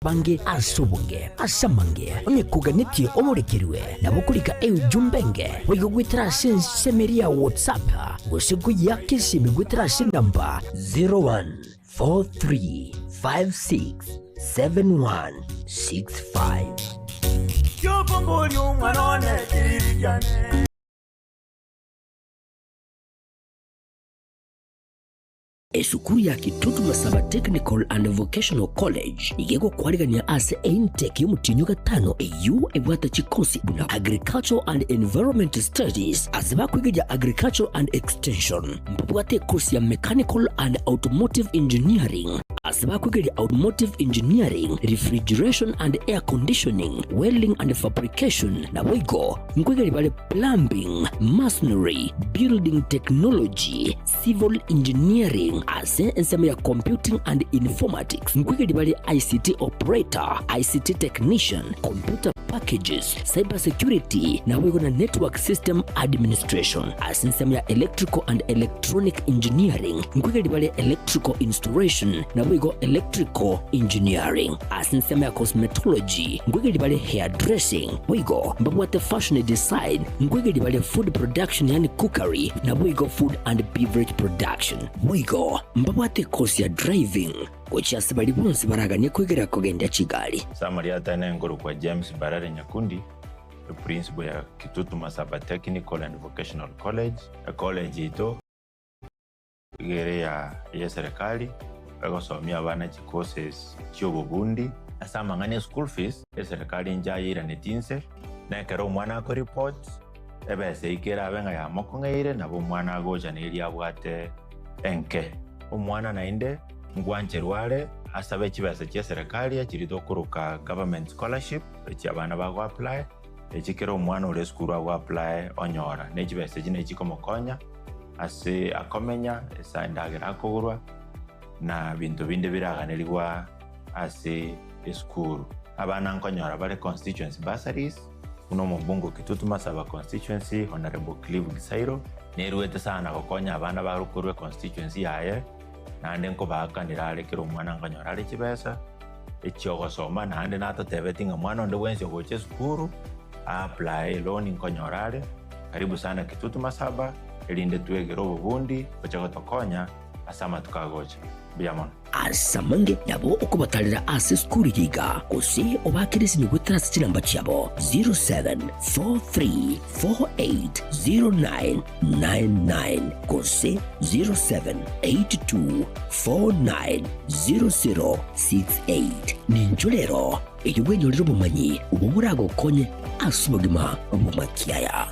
Bange ase obonge ase amange, onye koganetie oborekerwe, nabo okorika eujumbe enge boigo goetera ase ensemo eria ya WhatsApp gose koyiaka esimi goetera ase enamba 0143567165. Kiokomboria omwana one kiriri kiane. Esukuru ya Kitutu Masaba Technical and Vocational College nigo egokwarigania ase eintake y'omotienyi o gatano eyio ebwate chikosi buna Agricultural and Environment Studies ase bakwegeria Agricultural and Extension. Mbabwate ekosi ya Mechanical and Automotive Engineering ase bakwegeria Automotive Engineering, Refrigeration and Air Conditioning, Welding and Fabrication naboigo nkwegeria bare Plumbing, Masonry, Building Technology, Civil Engineering ase ensemo ya Computing and Informatics nkwegeri bare ICT Operator, ICT Technician, Computer Packages, Cyber Security naboigo na Network System Administration. Ase ensemo ya Electrical and Electronic Engineering nkwegeri bare Electrical Installation naboigo Electrical Engineering. Ase ensemo ya Cosmetology nkwegeri bare Hairdressing boigo mbabwate Fashion Design nkwegeri bare Food Production yaani Cookery Naboigo Food and Beverage Production. Boigo mbabwate ekosi ya driving gochia ase baria bonsi baraganie kwegera kogendia chigari. Summary Atene nkorokwa James Mbarare Nyakundi, eprinciple ya Kitutu Masaba Technical and Vocational College, ecollege yaito iga ere ya eserekari egosomia abana chicourses chiobobundi. Ase amang'ana e school fees, eserekari inche ayeiraneti inse, na ekero omwana akoreport, Ebesa eyio kerabe ng'a yamokong'eire, nabo omwana agocha neria abwate enke. Omwana naende ngwancherwa are asabe chibesa chi'eserekari echiria tokoroka government scholarship, echi abana bago apply, echi kera omwana ore esukuru ago apply onyora. Ne chibesa echi nachi chikomokonya ase akomenya, ase endagera akogorwa, na binto binde biraganerigwa ase esukuru. Abana nkonyora bare constituency bursaries. Buna omobunge o Kitutu Masaba Constituency, Honourable Clive Gisairo, neruete sana gokonya abana bare korwa econstituency yaye, naende nkobaakanera are kera omwana nkonyora are chibesa echiogosoma, naende natotebeti ng'a mwana onde bwensi ogocha esukuru a apply eloan nkonyora are. Karibu sana Kitutu Masaba, erinde twegere obobundi oche gotokonya ase amatuko agocha. Mbuya mono. Ase amange nabo okobatarera ase esukuru eye iga, gose obaakere esimi goetera ase chinamba chiabo 0743480999 gose 0782490068. Ninchwo rero erio bwenyorere obomanyi obwo boragokonye ase obogima bw'amakiaya.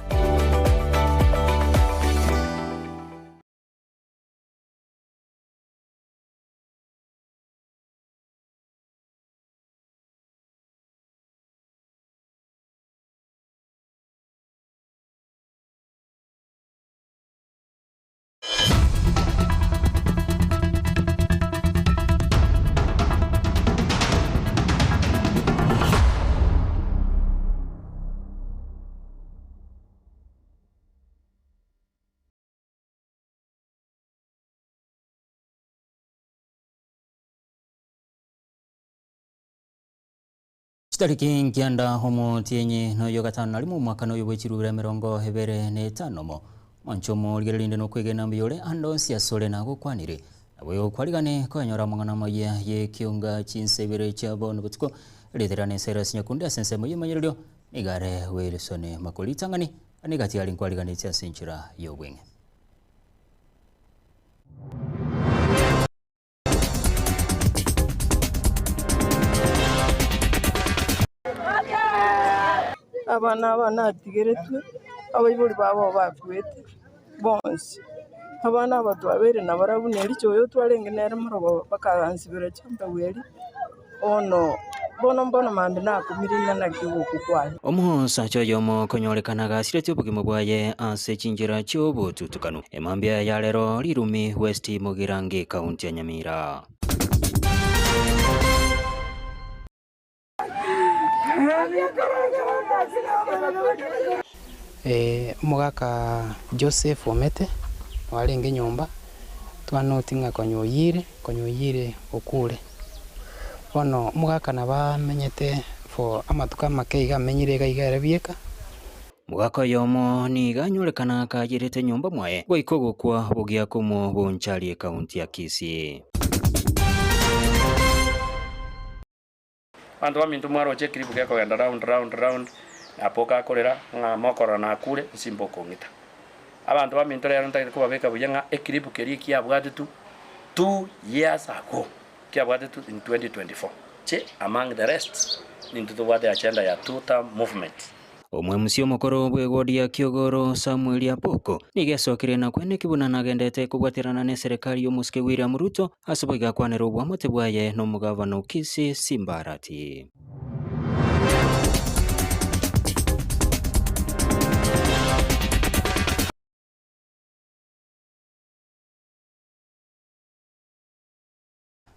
Chitariki nkianda omotienyi noyo gatano na rimo omwaka noyo bwe chirubira emerongo ebere na etano mo. Mwanche omorigereria rinde nokwegena mbuya ore ande onsi asore nagokwanire. Naboigo kwarigane koenyora amang'ana amaya y'ekionga chinsa ibere chia bono botuko, erieta riane Cyrus Nyakundi ase ensemo y'emanyererio, nigo are Wilson Makori Ritang'ani, nigo atiga rinkwariganetie ase enchera y'obweng'e. Abana aba natigeretwe, abaibori babo bakwete bonsi. Abana aba twabeire nabarabwo na ericha oyo twarenge nere moroboro bakansibera chimbegu eria, bono bono mbono mambia nakumire ng'a naki ogokwa kwaye. Omosacha oyomo okonyorekana agasiretie obogima bwaye ase chinchera chi'obotutukanu. Emambia ya rero Rirumi West Mugirango Ekaunti ya Nyamira. Omogaka Joseph Omete oarenge nyomba, twanoti ng'a konya oyire, konya oyire okure. Bono omogaka nabo amenyete for amatuko amake iga amenyire iga iga ere bieka. Mogaka oyomo nigo anyorekana akayerete nyomba mwaye goika ogokwa bogia komo Bonchari ekaunti ya Kisii. Abanto baminto mwaroche ekiribu gekogenda round round round, na apoka akorera ng'a mokorora nakure nsimba okong'ita. Abanto baminto rero ntagete kobabeka buya ng'a ekiribu keria ekiabwatetwe 2 years ago, kiabwatetwe in 2024, che among the rest nintwe tobwate agenda ya two term movement. Omwemusi omokoro bw'egodi ya Kiogoro Samuel Apoko nigo esokire na kweneki buna nagendete kobwaterana n'eserekari y'omosike William Ruto ase boigo akwanera obwamate bwaye n'omogavana o Kisii Simba Arati.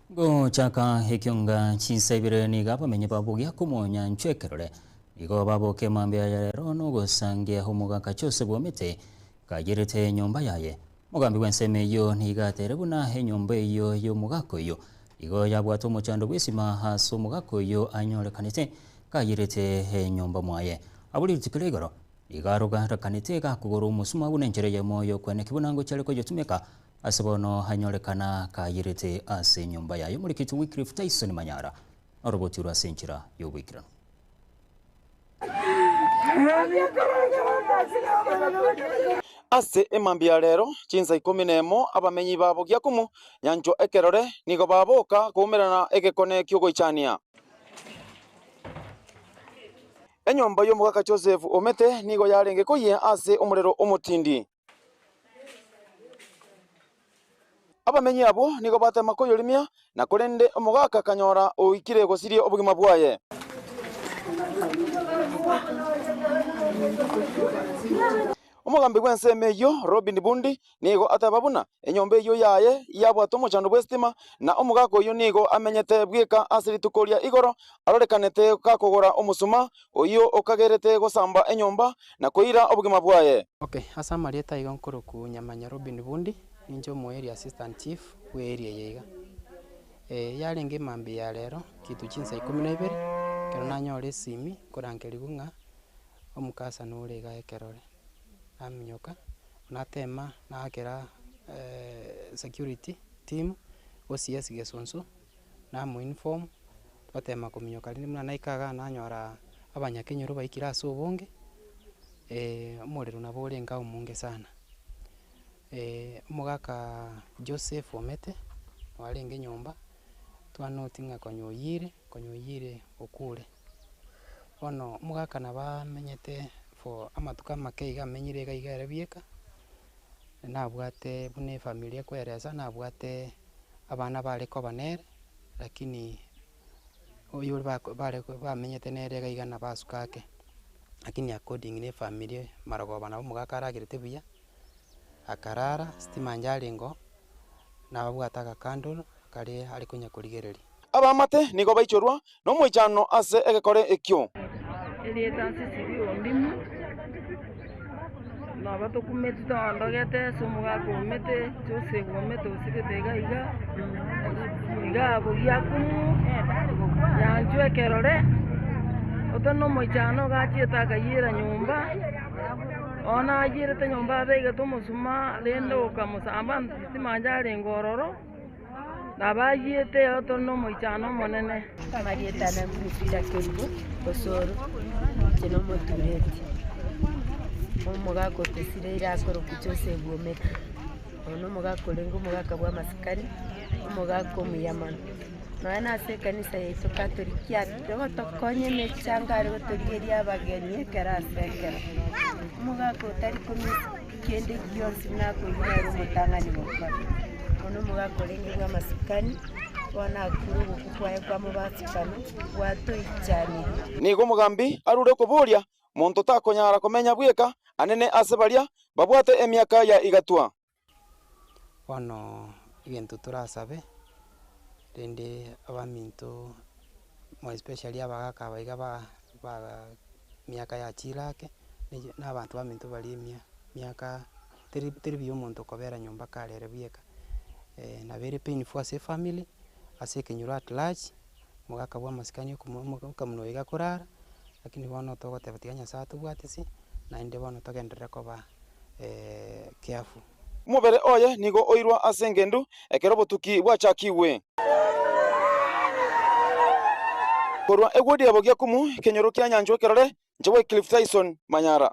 Gochaka ekionga chinsa ibere nigo abamenyi babogia komonya nchwe ekerore nigo baboka emambia ya rero nogosangia omogaka Joseph Omete kayerete enyomba yaye. Omogambi bw'ensemo eyio nigo atere buna enyomba eyio y'omogaka oyio igo yabwate omochando bw'esima ase omogaka oyio anyorekanete kayerete enyomba mwaye. Abwo rituko ria igoro nigo arogarekanete gakogora omosuma buna enchera eyemo y'okweneki buna ngochia koyotumeka ase bono anyorekana kayerete ase enyomba yaye. Omorikiti Wycliffe Tyson Manyara orobotirwe ase enchera y'oboikeranu. Ase emambia ya rero chinsa ikomi nemo abamenyi ba Bogiakumu nyanchwa ekerore nigo baboka koumerana egekone ki'ogoichania. Enyomba y'omogaka Joseph Omete nigo yarenge koyia ase omorero omotindi. Abamenyi abwo nigo batema koyorimia, na korende omogaka akanyora oikire gosiria obogima bwaye. Omogambi bw'ensemo eyio, Robin Bundi, nigo ateba buna enyomba eyio yaye yabwate omochando bw'esitima, na omogaka oyio nigo amenyete bweka ase rituko ria igoro arorekanete gakogora omosuma oyio okagerete gosamba enyomba na koira obogima bwaye. Okay, ase amarieta igo nkoroku Nyamanya Robin Bundi, ninche omo area assistant chief bwe area eye iga. Yarenge emambia ya rero kitu chinsa ikomi na ibere, ekero nanyora esimi nkorangerigwa ng'a omokasa nore iga ekerore. Naminyoka, natema naakera security team, OCS Gesunsu, namoinform, twatema kominyoka rinde buna naika igaa nanyora abanyakenyoro baikire ase obonge, omorero nabo orenge omonge sana. Omogaka Joseph Omete, oarenge nyomba, twanoti ng'a konya oyire, konya oyire okure. Bono omogaka nabo amenyete for amatuko amake iga amenyire iga iga ere bieka, nabwate buna efamiri ekoeresa, nabwate abana bare koba nere, lakini oyo bako bare bamenyete nere iga iga nabo asuka ake. Lakini according na efamiri marogoba nabo omogaka aragerete buya, akarara, stima njarenge oo, nababwate agacandle kare are konya korigereria. Abaamate nigo baichorwa nomoichano ase egekore ekio. Erieta Nsisibi Ondimu, nabo tokumeti toondogete ase omogaka omete, Joseph omete osirete iga iga, iga bogiakumu, nyanchwa ekerore, oto na omoichano iga achiete akayiera nyomba, bono ayierete nyomba abegete omosuma rende okamosamba sitima inche arenge ororo. Nabayiete tore nomoichano omonene. Amarieta ane Winfrida Kerubo Osoro, inche nomotureti, omogaka otosireire akorokwa Joseph Omete, oyo na omogaka orenge omogaka bwa amasikani, omogaka omuya mono. Nonya na ase ekanisa yaito Katoliki ake ogotokonya emechango are gotorigeria abageni ekero ase ekero. Omogaka otari komisa kende gionsi buna akoigwa nere omotang'ani gokora. Bono omogaka orenge bwa amasikani, bono akure ogokwa kwaye kwamobasikana, gwatoichanirie. Nigo omogambi arure okoboria, Monto takonyara komenya bweka anene ase baria babwate emiaka ya igatwa. Bono egento torasabe, rende abaminto more especially abagaka aba iga ba ba miaka ya chire ake, na abanto baminto baria emia miaka teri teri buya omonto kobera nyomba kare ere bweka. Nabo ere painful ase efamily, ase ekenyoro at large. Omogaka bwa amasikani okamuna oyo iga akorara, lakini bono togoteba tiga Nyasaye atobwatisi, naende bono togenderere koba careful. Omobere oye nigo oirwa ase engendu ekero obotuki bwachakigwe. Korwa egwodi ya Bogiakumu, ekenyoro kia Nyanchwa ekerore, inche Wycliffe Tyson Manyara.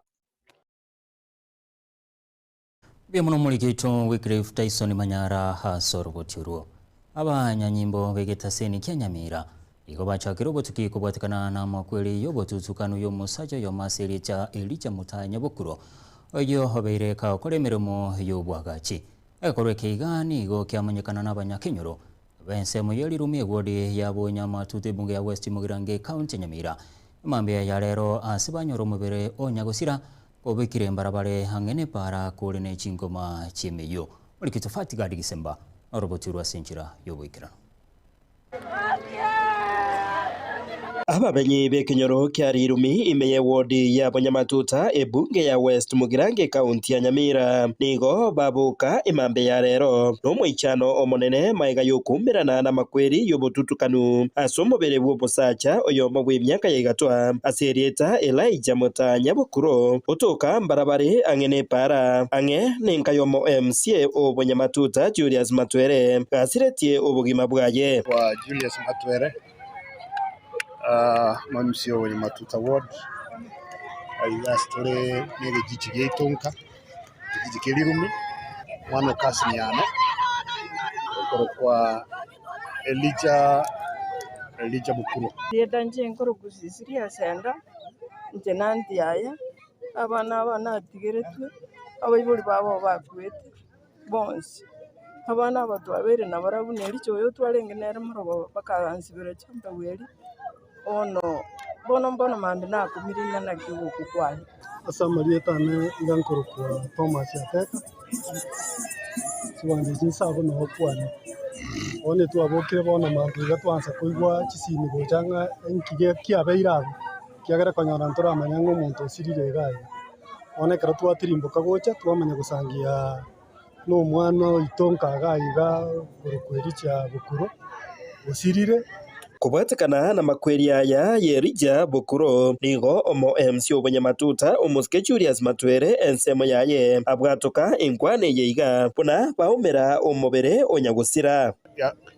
Mbuya mono omoriki oito Wycliffe Tyson Manyara ase oroboti orwo. Abanyanyimbo b'egetaseni kia Nyamira nigo bachakire obotuki kobwatekana namakweri y'obotutukanu y'omosacha oyomo ase erieta Elijah Mutaya Nyabokuro, oyio obeire kagokora emeremo y'obwagachi. Egekorwa eke iga nigo kiamanyekana n'abanyakenyoro b'ensemo ye rirumi ewodi ya Bonyamatutu ebunge ya West Mugirango ekaunti ya Nyamira. Mambia ya rero ase banyora omobere o nyagosira Obekire mbarabare ang'e nepaara kore ne chingoma chi'emeyio. Morikito Fatigadi Gisemba noroboti rwa ase enchera y'oboikeranu. Ababenyi b'ekenyoro kia Rirumi ime y'ewodi ya Bonyamatuta ebunge ya West Mugirango ekaunti ya Nyamira nigo baboka emambia ya rero nomoichano omonene magega y'okoumerana namakweri y'obotutukanu ase omobere bw'obosacha oyomo bw'emiaka ya igatwa ase erieta Elijah Mutanya Bokuro, otoka mbarabare ang'e nepaara, ang'e nenka y'omo MCA o Bonyamatuta Julius Matwere, gasiretie obogima bwaye. Kwa Julius Matwere, MCA o Bonyamatuta ward, aiga ase tore negejiji giaito nka, ekejiji kia Rirumi, omwana o cousin yane, okorokwa Elija, Elija Bokuro. Rieta inche nkorokwa Cecilia Senda, inche na aunty yaye, abana aba natigeretwe, abaibori babo bakwete bonsi. Abana aba twabeire nabarabwo na ericha oyo twarenge nere morogoro bakansibera chimbegu eria, bono, bono mbono mambia nakumire ng'a naki ogokwa kwaye. Ase amarieta ane iga nkorokwa Thomas Ateka, chibande echi nsabe noo kwane. Bono etwabokire bono mambia iga twansa koigwa chisimi gocha ng'a enki kiabeire abwo, ekiagera konyora ntoramanya ng'a omonto osirire iga iga. Bono ekero twatirimboka gocha twamanya gosangia na omwana oito nka iga iga okorokwa Elijah Bokuro, osirire. Kobwatekana namakweri aya y'Elija Bokuro, nigo omo MC obonyamatuta omosike Julius Matwere ensemo yaye abwatoka enkwana eye iga, buna baumera omobere o nyagosira.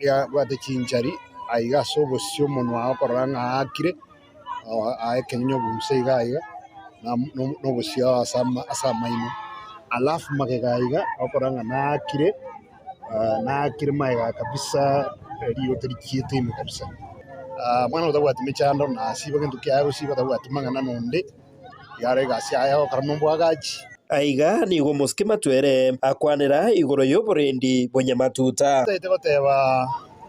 Yabwate chinchari aiga ase obosio omonwa okorora ng'a aakire, aa ekenyinyi obunse iga aiga, na obosio ase amaino. Alafu magega aiga okorora ng'a naakire. Naakire magega kabisa, rirote richiete ime kabisa. Omwana otabwati mechando nasiba gento kiaye gosiba tabwati mang'ana nonde, iga are egasi yaye agokora nobwagachi. Aiga nigo omosike Matwere akwanera igoro y'oborendi bw'Nyamatuta. Ntaete goteba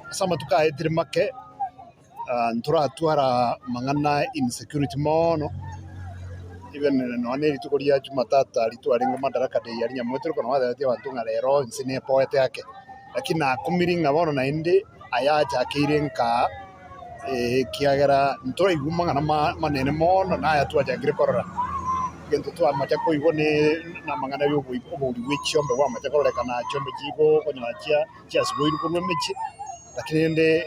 ase amatuko aetire make, ntoratwara amang'ana insecurity mono, even nonya na erituko ria jumatatu aria twarenge madaraka day aria nyamwetureko nabo batebetie abanto ng'a rero inse nepoete ake, lakini nakumirie ng'a bono naende aya achakeire nkaa ekiagera ntoraigwa amang'ana manene mono naya twachakire korora, egento twamacha koigwa ne namang'ana ya obouri bwa chiombe bwamacha kororekana chiombe chigokonyora chia chiasiboirwe korwa emechie. Lakini rende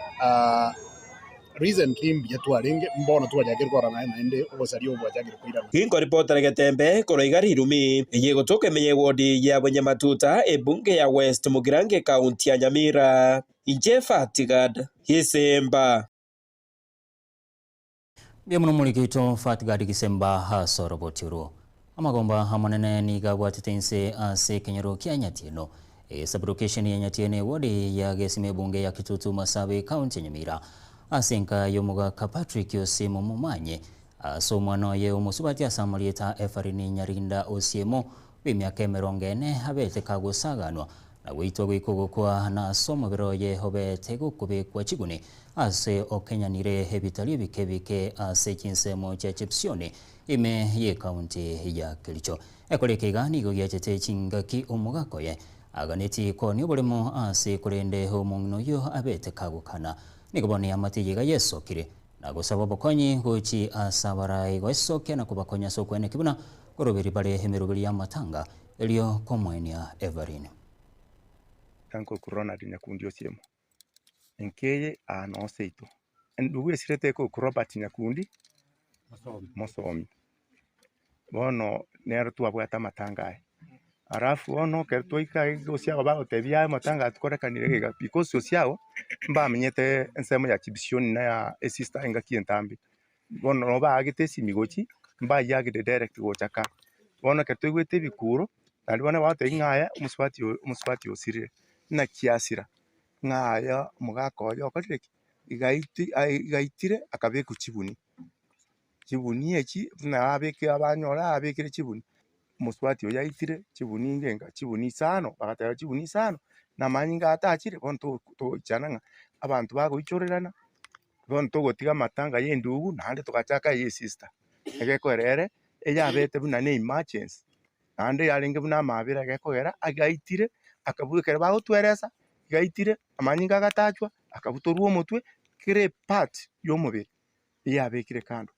recently mbuya twarenge, mbono twachakire korora naye naende obosaria obo bwachakire koirana. Ginkoripotera getembe korwa iga rirumi, eye egotoka ime y'ewodi ya Bonyamatuta, ebunge ya West Mugirango ekaunti ya Nyamira. Inche Fatigad Gisemba. Mbuya mono omoriki oito Fatgard Gisemba ase oroboti orwo. Amagomba amanene nigo abwatete inse ase ekenyoro kia Nyatieno. Esabulocation ya Nyatieno ewodi ya Gesima ebunge ya Kitutu Masabe ekaunti ya Nyamira. Ase enka y'omogaka Patrick Osiemo Momanye ase omwana oye omosubati ase amarieta Efarine Nyarinda Osiemo bw'emiaka emerongo ene abete kagosaganwa na goitwa goika ogokwa na ase omobere oye obete gokobekwa chiguni Ase okenyanire ebitari ebike ebike ase chinsemo chia Chepsioni ime y'ekaunti ya Kericho. Ekore eke iga nigo giachete chingaki omogaka oye aganetie koonia oboremo ase korende omong'ina oyio abete kagokana. Nigo bono eamate eye iga yesokire na gosaba obokonyi gochi ase abarai goesokia na kobakonya ase okweneki buna koroberi bare emeroberi y'amatanga erio komoenia Everine. Uncle Ronald Nyakundi Osiemo. Enka eye aa noo seito. Endugu esirete ekoku Robert Nyakundi, mosomi. Bono nero twabwate amatanga aya. Alafu bono ekero twaika iga gose aba bagotebia aya amatanga aya tikorekanire iga iga because gose abo mbamenyete ensemo ya Chibisioni na ya esister engaki entambe. Bono nabo baagete esimi gochia, mbayiagete direct gocha ka. Bono ekero toigwete ebikuro, naende bono bagotebia ng'a aya omosubati oyo omosubati osirire, naki asira? Ng'a aya omogaka oye okorire ki? Igaiti igaitire akabekwa chibuni, chibuni echi buna abeke abanyora abekire chibuni, omosubati oyo aitire chibuni ngenga chibuni isano, bagateba chibuni isano, na amanyinga atachire bono to togoichana ng'a abanto bagoichorerana, bono togotiga amatanga ya endugu naende togachaka eye esister, egekoera ere eyabete buna ne emergency. Naende yarenge buna amaabera gekogera agaitire, akabua ekero bagotweresa, gaitire amanyinga agatachwa, akabutorwa omotwe, kera epart y'omobere eyabekire kando.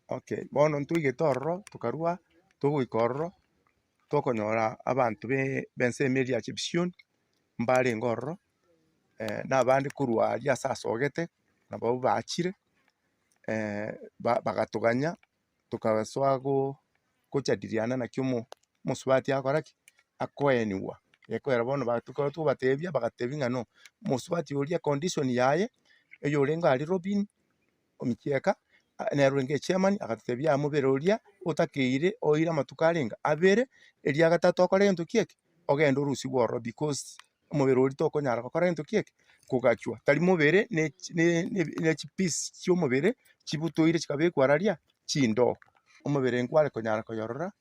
Okay, bono ntoigete ororo tokarwa togoika ororo, tokonyora abanto be b'ensemo eria ya Chepsion, mbarenge ororo, na abande korwa aria ase asogete, nabwo bachire ba bagatoganya. tokasoa gochadiliana naki omosubati agokora ki? Akoenigwa. Gekoera bono ekero tokobatebia bagatebia ng'a no, omosubati oria econdition yaye, oyorenge aria Robin omichieka, nere orenge echairman agatotebia yaya mobere oria otakeire oire amatuko arenge abere, eria gatato okore gento ki eke? Ogende orusigwe ororo because omobere oria tokonyara gokora gento ki eke? Kogachwa. Tari mobere ne chi ne ne chipiece chi'omobere chibutoire chikabekwa araria chindoo. Omobere nkware konyara koyorora,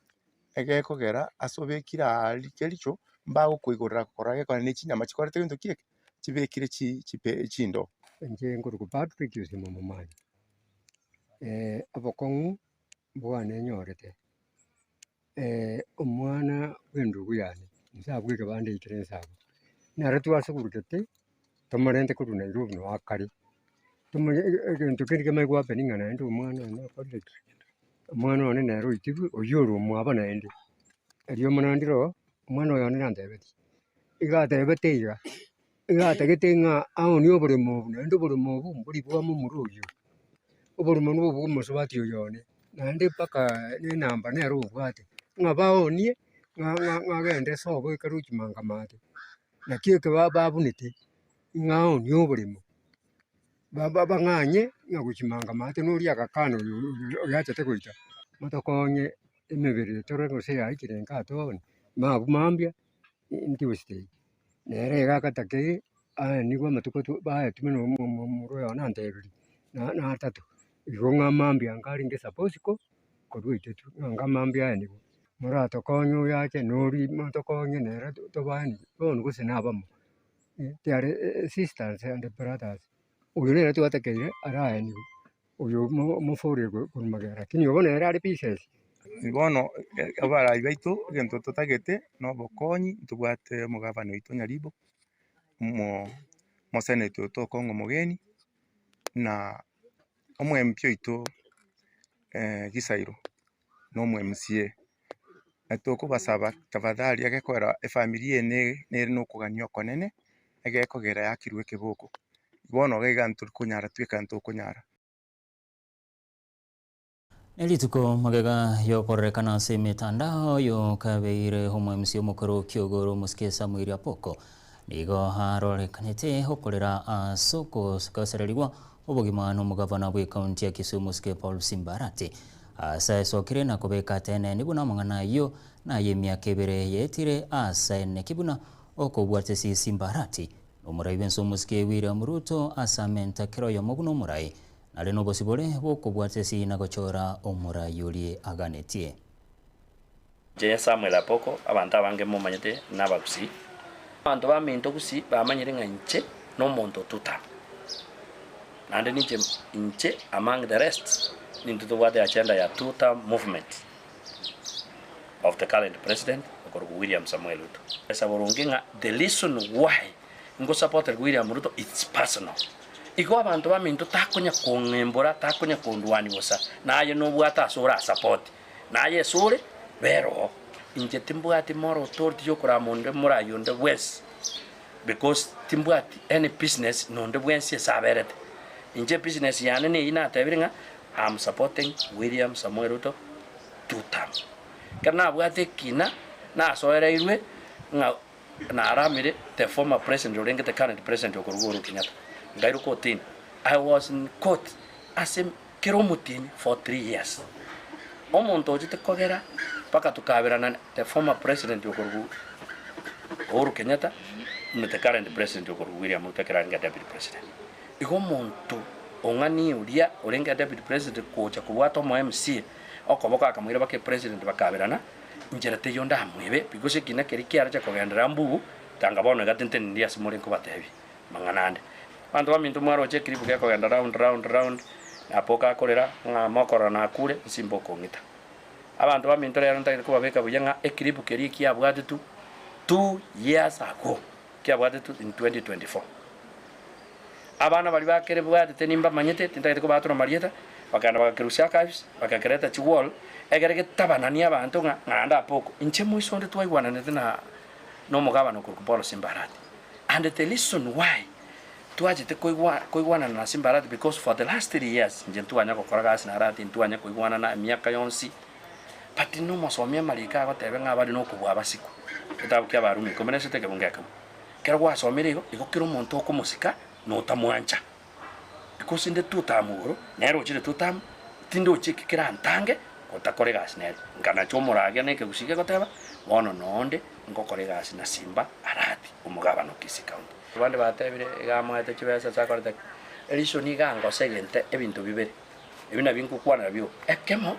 egekogera ase obekire aaria kericho, mbagokoigorera korora gekogera ne chinyama chikorete gento ki eke? Chibekire chi chipe chindoo. Inche nkorokwa Patrick Osimo Momanyi, obokong'u mbwane nyorete. Omwana bw'endugu yane, inse abwo ekebanda ekere inse abwo, nere twasugurugete tomorente korwa Nairobi noo akare, tomonye egento kende kemanye go happen ng'a naende omwana one okorire ki? Omwana one nere oitirwe, oywo ore omwabo naende. Erio buna ndire oo, omwana oyo one nantebetie, iga atebete iga, iga atagete ng'a aonie oboremo obo naende oboremo obo mbori bwa momura oyio, oboremo nobwo bwa omosubati oyo one, naende mpaka na enamba nere obwate, ng'a baonie ng'a ng'a ng'a agende sobo ekero ochimanga maate, naki eke ba babunete, ng'a aonie oboremo, ba ba bang'anye ng'a gochimanga maate noria agakana oyo oyo oyachete goita, motokonye emebere tore gose yaikire nka atooni, mabwo mambia. Tuesday, nere iga agatakeire aye nigo amatuko tu baetwe na omomura oyo nantebirie na na atato, igo ng'a mambia nkarenge suppose ko korwa oitetwe ng'a nga mambia aye nigo. Moratokonye oyo ache noria motokonye nere tobaeni bono gose na abamo, tiare sisters and brothers, oyo nere twatakeire araeniwe. Oyo omoforire korwa magega, lakini obo nere are pieces. Bono abarai baito egento totagete na obokonyi ntobwate omogavana oito Nyaribo, omo omoseneta oito Okong'o Omogeni, na omo MP oito Gisairo, na omo MCA. Na tokobasaba tafadhali egekoera efamiri eye nere na okogania okonene, egekogera yakirwe ekeboko. Bono iga iga ntori konyara tweka ntokonyara. Nerituko magega y'okorerekana ase emetandao yokabeire omwemisi omokoro Kiogoro Omosike Samuel Apoko nigo arorekanete okorera ase ogosererigwa obogima nomogavana bw'ekaunti ya Kisumu Osike Paul Simba Arati. Ase aesokire na kobeka ateneni buna amang'ana ayio nay'emiaka ebere yaetire ase aeneki buna okobwatesi Simba Arati Omorai bw'ense omosike William Ruto ase amenta kera oyomo buna omorai, nare nobosibore bw'okobwata esegi na gochora omorai oria aganetie. Inche Samuel Apoko, abanto abange momanyete nabagusii. Abanto baminto gusii bamanyire ng'a inche nomonto otuta. Naende ninche inche among the rest nintwe tobwate agenda ya two term movement of the current president okorokwa William Samoei Ruto. Ase boronge ng'a the reason why ngosupportera William Ruto it's personal. Igo abanto baminto takonya kong'imbora takonya kondwania bosa naye nobwate ase orasupport naye ase ore bera oo. Inche timbwati moral authority yokorama onde morai onde bwensi because timbwati any business nonde bwensi ase aberete. Inche ebusiness yane neyio natebire ng'a am supporting William Samoei Ruto two term. Ekero nabwate ekina nasoereirwe ng'a naramire the former president orenge the current president okorwa Uhuru Kenyatta, nkairwa kotini. I was in court ase kera omotienyi for 3 years. Omonto ochete kogera mpaka tokaberana the former president okorwa Uhuru Kenyatta na the current president okorwa William Ruto ekero arenge deputy president. Igo omonto ong'ani oria orenge deputy president gocha kobwata omo MCA okoboko akamoira baka epresident bakaberana, inchera teiyo ndamwebe because ekina keria kiareche kogenderera mbugu, tanga bono iga tinteneniri ase more nkobatebia mang'ana ande. Abanto baminto mwaroche ekiribu gekogenda round round round, napoka akorera ng'a mokorora nakure nsimba okong'ita. Abanto baminto rero ntagete kobabeka buya ng'a ekiribu keria ekiabwatetwe 2 years ago, kiabwatetwe in 2024. Abana baria bakerebwatete nimbamanyete, tintagete kobatura amarieta, bakagenda bagakerusia archives, bagakereta chiwall, egere getabananie abanto ng'a ng'anda apoko. Inche moiso onde twaigwananete na na omogabana okorokwa Paul Simba Arati. And the reason why twachete koigwa koigwanana na Simba Arati because for the last 3 years inche ntwanya gokora gasi na Arati, ntwanya koigwanana emiaka yonsi, but nomosomia amariko agoteba ng'a abare nokobua abasiku, egetabu kia Abarumi ikomi na isato ekebungo ekemo. Ekero gwasomire igo, igo kera omonto okomosika na otamwancha. Because inde two term igoro, nere ochire two term, tindochi eki kerantange gotakora egasi nere. Nkanacha omoragia na ekegusii gegoteba, bono nonde ngokora egasi na Simba Arati, omogabana o Kisii County. Abande batebire iga amoete chibesa ase akorete ki, eriso nigo angosegente ebinto bibere, ebi nabio nkokwanera bioka. Ekemo,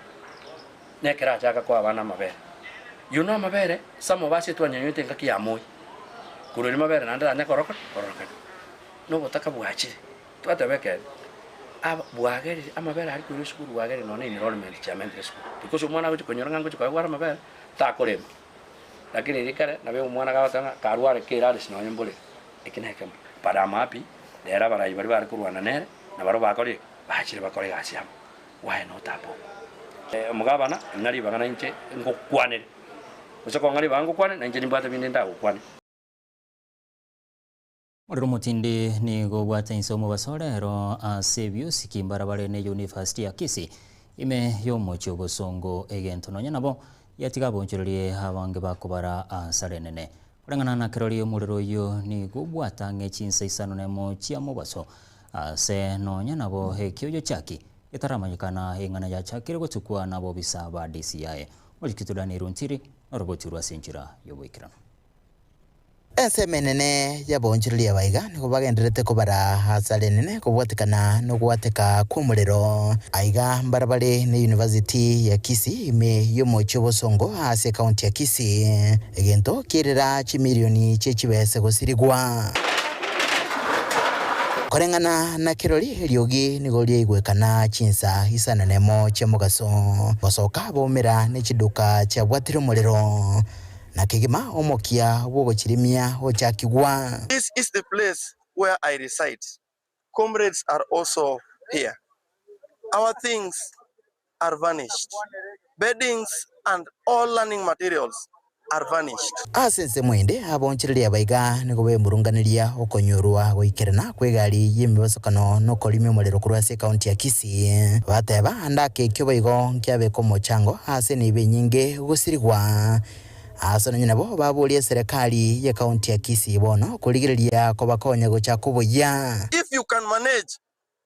nekero achaka koa abana amabere. You know amabere, some of us etwanyanywete engaki ya moi, korwa erio mabere naende tanya koroka kororokana. Na obotaka bwachire, twateba ekeene, aba bwagerire amabere aria koirwa esukuru bwagerire nonya na enrollment chiamentire esukuru. Because omwana agochi konyora ng'a ngochi koegwa are amabere, takorema. Lakini riria kare, nabo omwana gagoteba ng'a karware kerarisi nonya mbore, eki na ekemo. But am happy, rero abarai baria bare korwana nere, nabarobwo bakorire ki? Bachire bakore egasi amo. Why not above? Omogabana, ng'a ribaga nainche ngokwanere, gose kong'a ribaga ngokwane, nainche nimbwate binde ndagokwane. Morero omotindi nigo obwate inse omobaso rero ase ebiosiki mbarabare ne University ya Kisii ime y'omochie obosongo egento nonya nabo yatiga abonchorerie abange bakobara asara enene. Koreng'ana na kerori omorero oyio nigo obwate ang'e chinsa isano nemo chia mobaso ase nonya nabo ekioyo chaki getaramanyekana eng'ana yachakire gotukwa nabobisa ba DCI. Omorikito Daniel Ontiri norobotirwe ase enchera y'oboikeranu. Ensemo enene y'abaonchoreria abaiga nigo bagendererete kobara asare enene kobwatekana nogwateka kw'omorero. Aiga mbarabare ne University ya Kisii ime y'omochie obosongo ase ekaunti ya Kisii. Egento kierera chimilioni chie chibese gosirigwa. Koreng'ana na kirori, eriogi nigo riaigwekana chinsa isano nemo chia mogaso, gosoka baumera ne chiduka chiabwatire omorero, na kegima omokia bw'ogochirimia ochakigwa. This is the place where I reside, comrades are also here, our things are vanished, beddings and all learning materials are vanished. Ase ensemo ende, abaonchoreria abaiga nigo bemurunganeria okonyorwa goikerana kw'egari y'emebasokano na okorimia omorero korwa ase ekaunti ya Kisii. Bateba ande ake ekio boigo nkiabeka omochango ase enibo enyinge gosirigwa. Ase nonye nabo baborie eserekari y'ekaunti ya Kisii bono korigereria kobakonya gochaka oboyia. If you can manage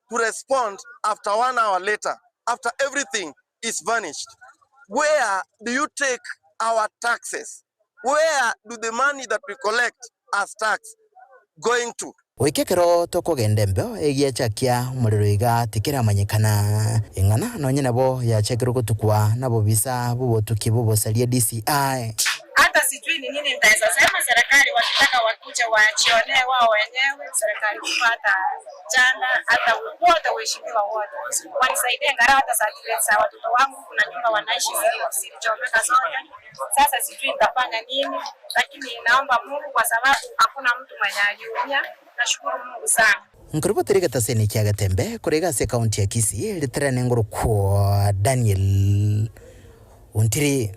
to respond after one hour later after everything is vanished, where do you take our taxes? Where do the money that we collect as tax going to? Goika ekero tokogenda embeo egiachakia omorero iga tikeramanyekana, ing'ana nonye nabo yachakirwe gotukwa nabobisa b'obotuki bw'obosaria DCI. Hata sijui ni nini nitaeza sema, serikali wakitaka wakuje wajionee wao wenyewe, serikali kubwa hata jana hata wote waheshimiwa wote wanisaidie angalau hata certificates za watoto wangu, kuna nyumba wanaishi zilichomeka zote. Sasa sijui nitafanya nini, lakini naomba Mungu kwa sababu hakuna mtu mwenye aliumia. Nashukuru Mungu sana. Nkorobotera egetaseni kia Getembe korwa iga ase ekaunti ya Kisii, riterane ngorokwo Daniel Ontiri.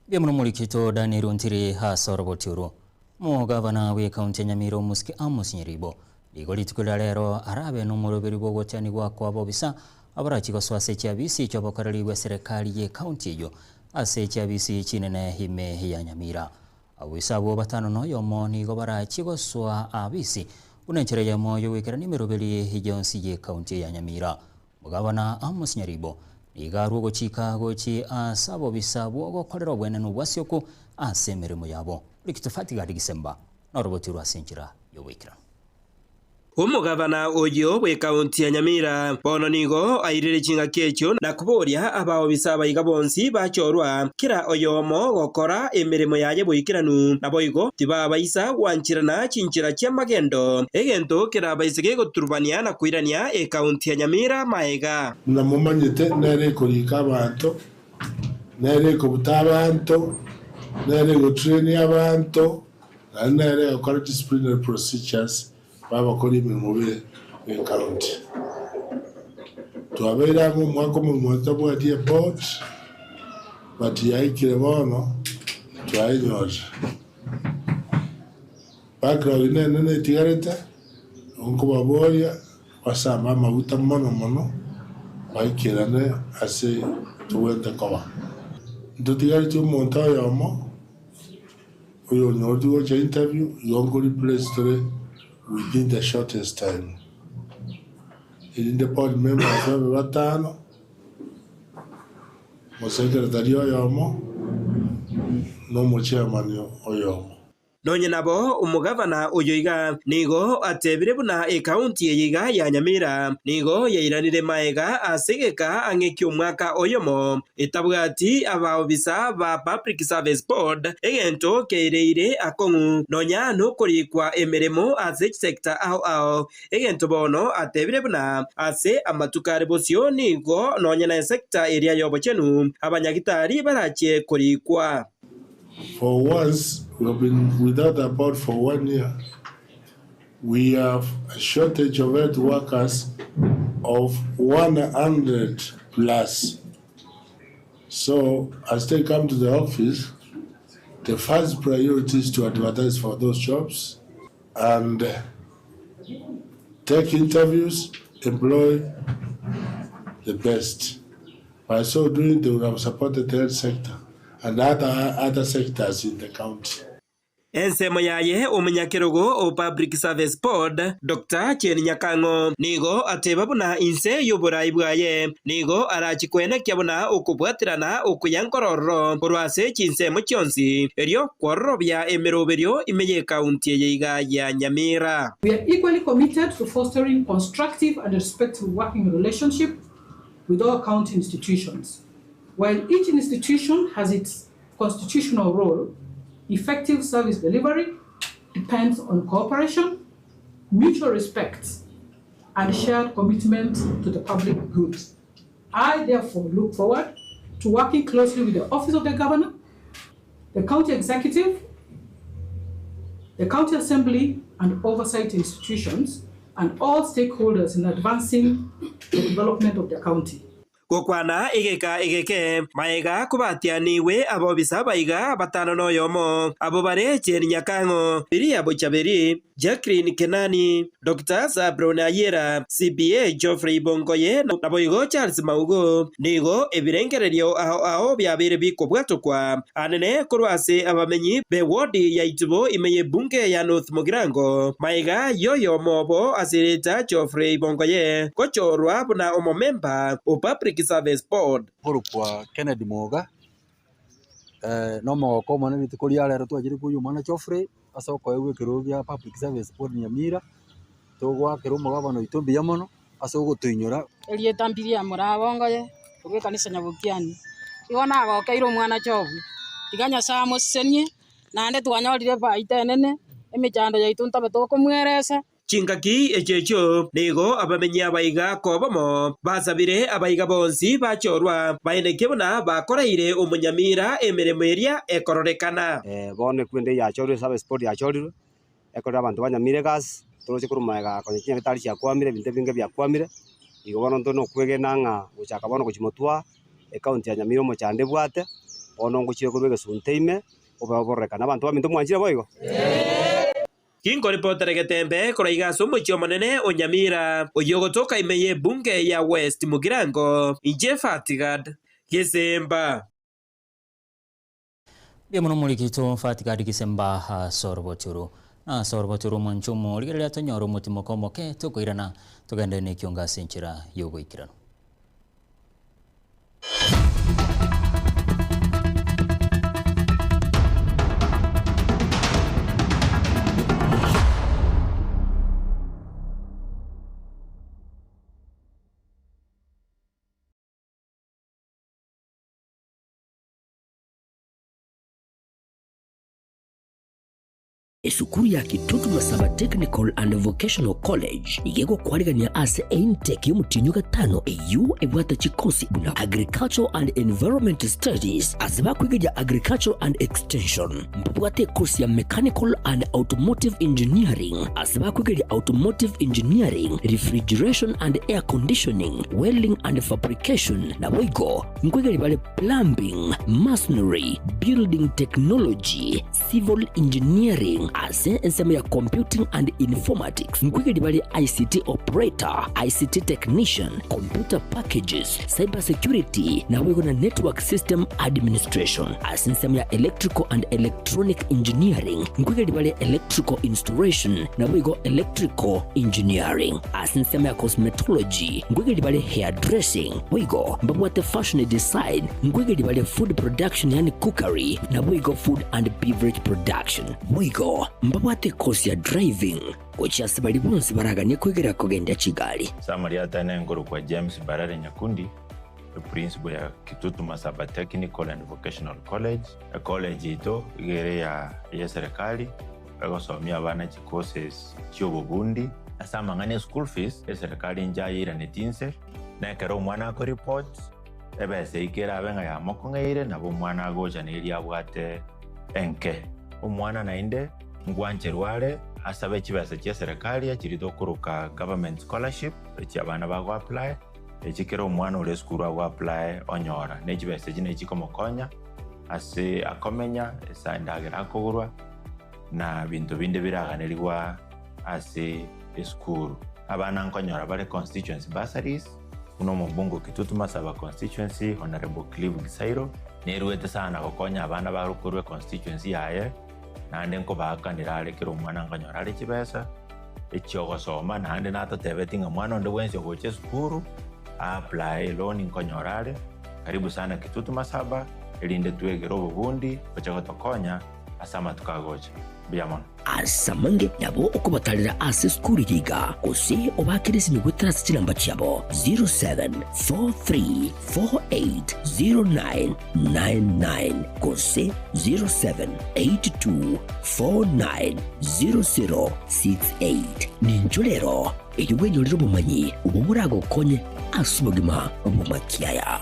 Mbuya mono omorikito Daniel Ontiri ase oroboti orwo. Omogavana bw'ekaunti ya Nyamira Omosike Amos Nyaribo. Nigo rituko ria rero arabe nomoroberi bw'ogotianigwa kw'abobisa abarachie gosoa ase chiabisi chi'obokoreri bw'eserekari y'ecounty eyio ase chiabisi chinene ime ya Nyamira. Abobisa abwo batano noyomo nigo barachie gosoa abisi buna enchera eyemo y'ogoikerania emeroberi yonsi y'ecounty ya Nyamira. Omogabana Amos Nyaribo nigo arwe ogochika gochia ase abobisa bw'ogokorera obwenenu bw'Asioku ase emeremo yabo. Rikitofati gari gisemba norobotirwe ase enchera y'oboikeranu. Omogabana oyio bw'ekaunti ya Nyamira bono nigo airire chingaki echio na koboria abaobisa abaiga bonsi bachorwa, kera oyomo gokora emeremo yaye boikeranu, naboigo tibabaisa gwancherana chinchera chi'amagendo, egento kerabaise gegoturubania na koirania ekaunti ya Nyamira maega. Buna momanyete, nere ekorika abanto, nere ekobuta abanto, nere egotrainia abanto, naende nere egokora disciplinary procedures babakora emeremo be ecounty. Twabeire ang'e omwaka omogima totabwati eboard, but yaikire bono twayenyorire. Backlog nenene etigarete, nkobaboria basambe amaguta mono mono baikerane ase tobwenerete koba. Ntotigaretie omonto oyomo. Oyonyoreti gocha interview igo nko replace tore within the shortest time. Erinde board members babe batano, omosekretari oyomo, na omochairman oyomo. Nonye nabo, omogavana oyo iga nigo atebire buna ekaunti eye iga ya Nyamira nigo yairanire maega ase egeka ang'e ki'omwaka oyomo etabwati abaobisa ba Public Service Board, egento keireire akong'u nonya nokorikwa emeremo ase chisecta ao ao. Egento bono atebire buna ase amatuko are bosio nigo nonya na esecta eria y'obochenu abanyagitari barachie korikwa. For once we have been without a board for one year, we have a shortage of health workers of 100 plus. So as they come to the office, the first priority is to advertise for those jobs and take interviews, employ the best. By so doing, they would have supported the health sector and other, other sectors in the county. Ensemo yaye omonyakerogo o Public Service Board, Doctor Jane Nyakang'o, nigo ateba buna inse y'oborai bwaye nigo arachi koenekia buna okobwaterana okuya nkorororo korwa ase chinsemo chionsi erio kwororobia emeroberio ime y'ecounty eye iga ya Nyamira. We are equally committed to fostering constructive and respectful working relationship with all county institutions. While each institution has its constitutional role, effective service delivery depends on cooperation, mutual respect, and shared commitment to the public good. I therefore look forward to working closely with the Office of the Governor, the County Executive, the County Assembly, and oversight institutions, and all stakeholders in advancing the development of the county. Gokwana egeka egeke, maega kobatianigwe abobisa abaiga batano noyomo, abwo bare Jane Nyakang'o, Biria Bochaberi, Jacqueline Kenani, Doctor Zablon Ayiera, CPA Geoffrey Bongoye naboigo Charles Maugo, nigo ebirengererio ao ao biabeire bikobwatokwa anene korwa ase abamenyi be ward ya Itibo ime y'ebunge ya North Mugirango, maega y'oyomo obo ase erieta Geoffrey Bongoye gochorwa buna omomemba o Public Service Board. Nkorokwa Kennedy Moga, nomogoko omonene rituko ria rero twachire koyia omwana Geoffrey ase okoegwa ekerogo gia Public Service Board Nyamira, togoakera omogabana oito mbuya mono ase ogotoinyora. Erieta mbiria morabongoye korwa ekanisa Nyabokiani. Igo nagokeire omwana Jobu, tiga Nyasae amosesenie, naende twanyorire efaida enene, emechando yaito ntobe tokomweresa. Chingaki echio echio nigo abamenyi abaiga kobomo basabire abaiga bonsi bachorwa, baenekie buna bakoreire omonyamira emeremo eria ekororekana. Bono ekwende yachorirwe service board yachorirwe, ekorire abanto banyamire egasi, toroche korwa magega konya chinyagetari chiakwamire, ebinto ebinge biakwamire, igo bono ntore nokwegena ng'a gochaka bono gochia motwe ecounty ya Nyamira omochando ebwate, bono ngochire korwa egesunte ime, obe obororekane. Abanto baminto mwanchire boigo? Ginkoripotera egetembe korwa iga ase omochie omonene o Nyamira, oyio ogotoka ime y'ebunge ya West Mugirango, inche Fatigad Gesemba. Mbuya mono omoriki oito Fatigad Gisemba ase oroboti oro. Na ase oroboti oro omwanche omorigereria tonyore omotimoko omoke tokoirana togende nekiongo ase enchera y'ogoikeranu. Esukuru ya Kitutu Masaba Technical and Vocational College nigo egokwarigania ase eintake y'omotienyi o gatano eyio ebwate chikosi buna Agricultural and Environment Studies ase bakwegeria Agricultural and Extension. Mbabwate ekosi ya Mechanical and Automotive Engineering ase bakwegeria Automotive Engineering, Refrigeration and Air Conditioning, Welding and Fabrication naboigo nkwegeria bare Plumbing, Masonry, Building Technology, Civil Engineering ase ensemo ya Computing and Informatics nkoigeria bare ICT Operator, ICT Technician, Computer Packages, Cyber Security naboigo na Network System Administration. Ase ensemo ya Electrical and Electronic Engineering nkoigeria bare Electrical Installation naboigo Electrical Engineering. Ase ensemo ya Cosmetology nkoigeria bare Hairdressing boigo mbabwate Fashion Design nkoigeria bare Food Production yaani Cookery naboigo Food and Beverage Production. Boigo mbabwate ekosi ya Driving gochia ase baria bonsi baraganie koigera kogendia chigari. Samari atane nkorokwa James Mbarare Nyakundi, eprinciple ya Kitutu Masaba Technical and Vocational College. Ecollege yaito iga ere ya eserikali, egosomia abana chicourses chiobobundi. Ase amang'ana e school fees, eserikali inche ayeiraneti inse, na ekero omwana akoreport, ebesa eyio kerabe ng'a yamokong'eire, nabo omwana agocha neria abwate enke. Omwana naende ngwancherwa are asabe chibesa chia eserikali echiria tokoroka government scholarship, echi abana bago apply, echi kera omwana ore esukuru ago apply onyora. Ne chibesa echi nechikomokonya ase akomenya, ase endagera akogorwa, na binto binde biraganerigwa ase esukuru. Abana nkonyora bare constituency bursaries, buna omobunge o Kitutu Masaba constituency Honourable Clive Gisairo, neruete sana gokonya abana bare korwa econstituency yaye, naende nkobaakanera are kera omwana nkonyora are chibesa echiogosoma, naende natotebeti ng'a mwana onde bwensi ogocha esukuru a-apply eloan nkonyora are. Karibu sana Kitutu Masaba, erinde twegere obobundi boche gotokonya ase amatuko agocha. Mbuya mono. Ase amange nabo okobatarera ase esukuru eye iga, gose obaakere esimi goetera ase chinamba chiabo 0743480999 gose 0782490068. Ninchwo rero erio bwenyorere obomanyi obwo boragokonye ase obogima bw'amakiaya.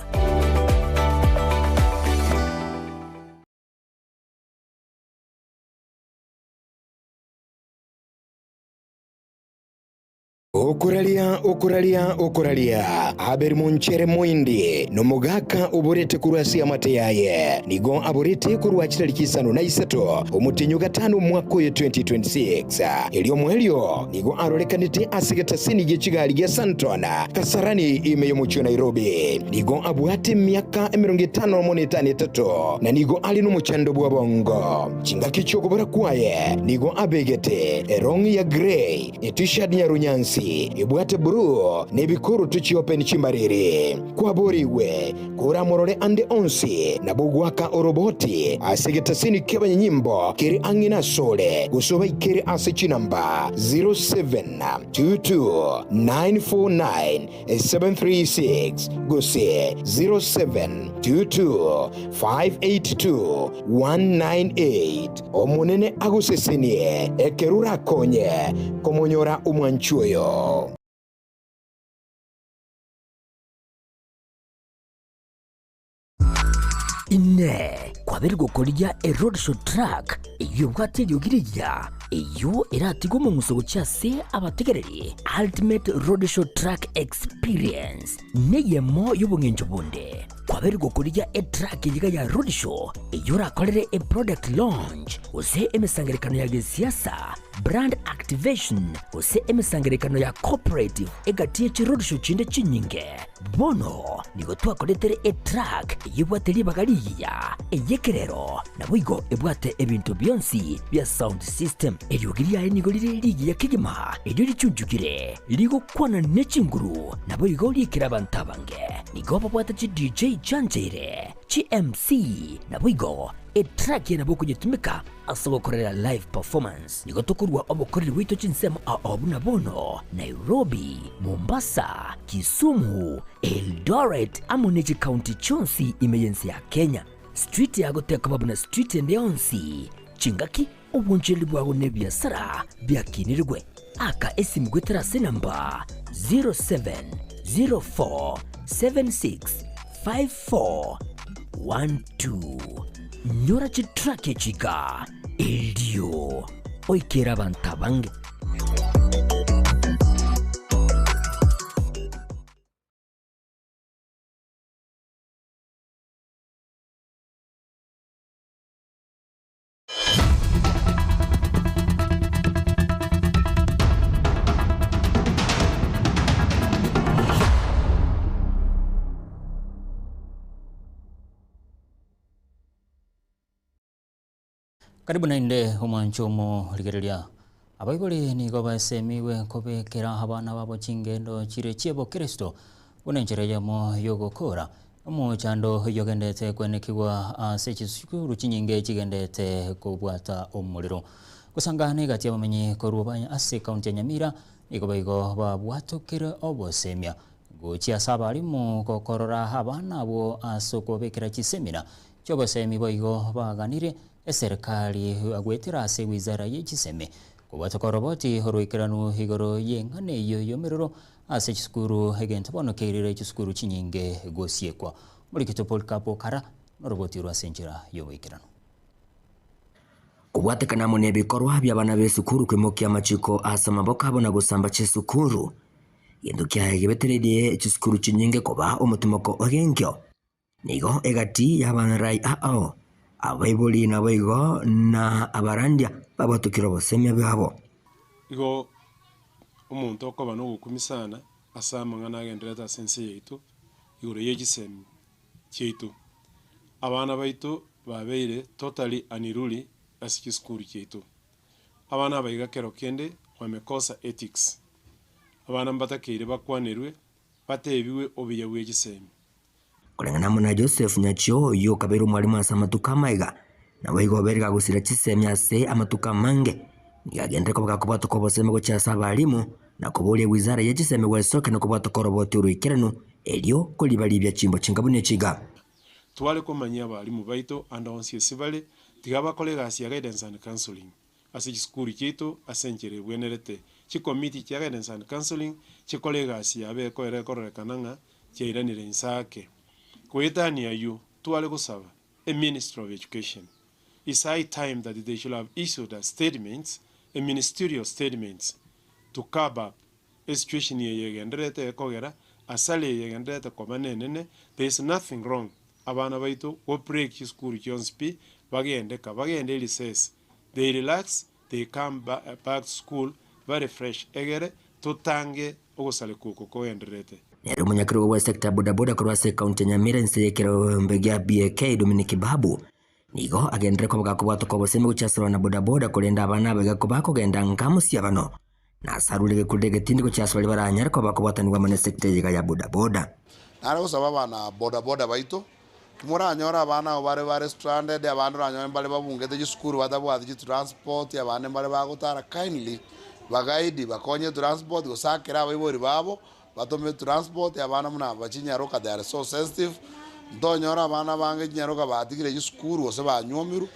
Okoraria, okoraria, okoraria, Aberi monchere moindi, nomogaka oborete korwa ase amate yaye. Nigo aborete korwa chitariki isano na isato omotienyi o gatano omwaka oyo 2026. Erio omoerio nigo arorekanete ase egetaseni gie chigari gia Sandton, Kasarani ime y'omochie o Nairobi. Nigo abwate emiaka emerongo etano nomo na etano etato, na nigo are nomochando bw'obongo. Chingaki chi'okobora kwaye nigo abegete erong'i ya grey, etishati nyarunyansi ebwate blue, na ebikoroto chiopen chimbariri. Kwaborigwe koramorore ande onsi, nabo ogoaka oroboti ase egetasini ki'abanyanyimbo kere ang'e nasore, gose obaikere ase chinamba 0722 949 736 gose 0722 582 198. Omonene agosesenie ekero orakonye komonyora omwanchi oyo. Inee! Kwabeire gokorigia eroadshow truck eyio ebwate eriogi rigiya, eyio eratige omong'uso gochia ase abategereri? Ultimate Roadshow Truck Experience neyemo y'obong'encho bonde. Kwabeire gokorigia etruck eyiga ya Roadshow eyio orakorere eproduct launch gose emesangererekano ya gesiasa, brand activation gose emesangererekano ya cooperative egati ye chiroadshow chinde chinyinge. Bono nigo twakoretere etruck eyio ebwate ribaga rigiya, ey'ekerero, naboigo ebwate ebinto bionsi bia sound system. Eriogi riaye nigo rire rigiya kegima, erio richunchukire, rigokwana ne chinguru, naboigo riikire abanto abange. Nigo babwate chi DJ chiancheire, chi MC, naboigo etrack eye nabo okonyetumeka ase ogokorera live performance. Nigo tokorua obokoreri bwaito chinsemo ao buna bono, Nairobi, Mombasa, Kisumu, Eldoret amo ne chikaunti chionsi ime y'ense ya Kenya. Street yago tekoba buna street ende yonsi, chingaki Obonchereri bwao nebiasara biakinirigwe. Aka esimu goetera ase enamba 0704765412. Nyora chitrack echi iga erio oikere abanto abange. Karibu naende omwancho omorigereria. Abaibori nigo basemigwe kobekera abana babo chingendo chire chi'obokristo buna enchera eyemo y'ogokora. Omochando oyio ogendete kwenekigwa ase chisukuru chinyinge chigendete kobwata omorero. Gosanga negati y'abamenyi korwa ba ase ekaunti ya Nyamira nigo baigo babwatokire obosemia gochia ase abalimu gokorora abana abwo ase okobabekera chisemina chi'obosemi boigo baganire eserikari goetera ase ewizara ye chisemi kobwatoka oroboti oroikeranu igoro y'eng'ana eyio y'omerero Ase chisukuru egento bono keirire chisukuru chinyinge gosiekwa. Omorikito Polycarp Okara noroboti orwo ase enchera y'oboikeranu. Kobwatekana amo nebikorwa bi'abana b'esukuru koimokia amachiko ase amaboko abo na gosamba chisukuru, gento kiaye gebetereirie chisukuru chinyinge koba omotimoko ogenkio. Nigo egati y'abarai ao, abaibori naboigo na abarandia babwatokire obosemia bwabo. Igo omonto okoba nogokumia sana ase amang'ana agendererete ase ense yaito igoro ye chisemi chiaito. Abana baito babeire totally unruly ase chisukuru chiaito. Abana aba iga kero kende wamekosa ethics. Abana mbatakeire bakwanerwe batebiwe obuya bwe chisemi. Koreng'ana amo na Joseph Nyachio oyio okabeire omwalimu ase amatuko amaiga, naboigo obeire gagosira chisemi ase amatuko amange, nigo agenderere koba gakobwatoka obosemi gochia ase abalimu, na koboria wizara ye chisemi gwesokia na kobwatoka oroboti oroikeranu, erio koribaribia chimbo chinga buna echiga. Tware komanyia abalimu baito ande onsi ase bare, tiga bakore egasi ya guidance and counseling ase chisukuru chiaito ase enchera ebwenerete. Chikomiti chia guidance and counseling chikore egasi yabo ekoera ekororekana ng'a chiairanire inse ake. Goetania ayio, tware gosaba e Ministry of Education, it's high time that they should have issued a statements, a ministerial statements to curb up e situation eye egendererete ekogera asara eye egendererete koba nenene, there is nothing wrong abana baito go break chisukuru chionsi pi bagende ka bagende erecess they relax they come back to school bare fresh egere totange ogosareka oko kogendererete. Nere omonyakerogo bwa sector ya bodaboda korwa ase ekaunti ya Nyamira inse y'ekerombe gia BAK Dominic Babu nigo agenderere koba gakobwatoka obosemi gochia ase abana bodaboda korende abana abaiga kobakogenda nka mosiabano na ase arure egekureri egetindi gochia ase baria baranyare koba bakobwatanigwa amo nesector eye iga ya bodaboda. Nare gosaba abana bodaboda baito, timoranyore abana abo bare bare stranded, abande oranyore mbare babungete chisukuru batabwati chitransport, abande mbare bagotara, kindly bagaidi bakonye etransport gose akere abaibori babo batome etransport abana buna aba chinyaroka they are so sensitive, ntonyore abana bange chinyaroka batigire chisukuru gose banywomirwe,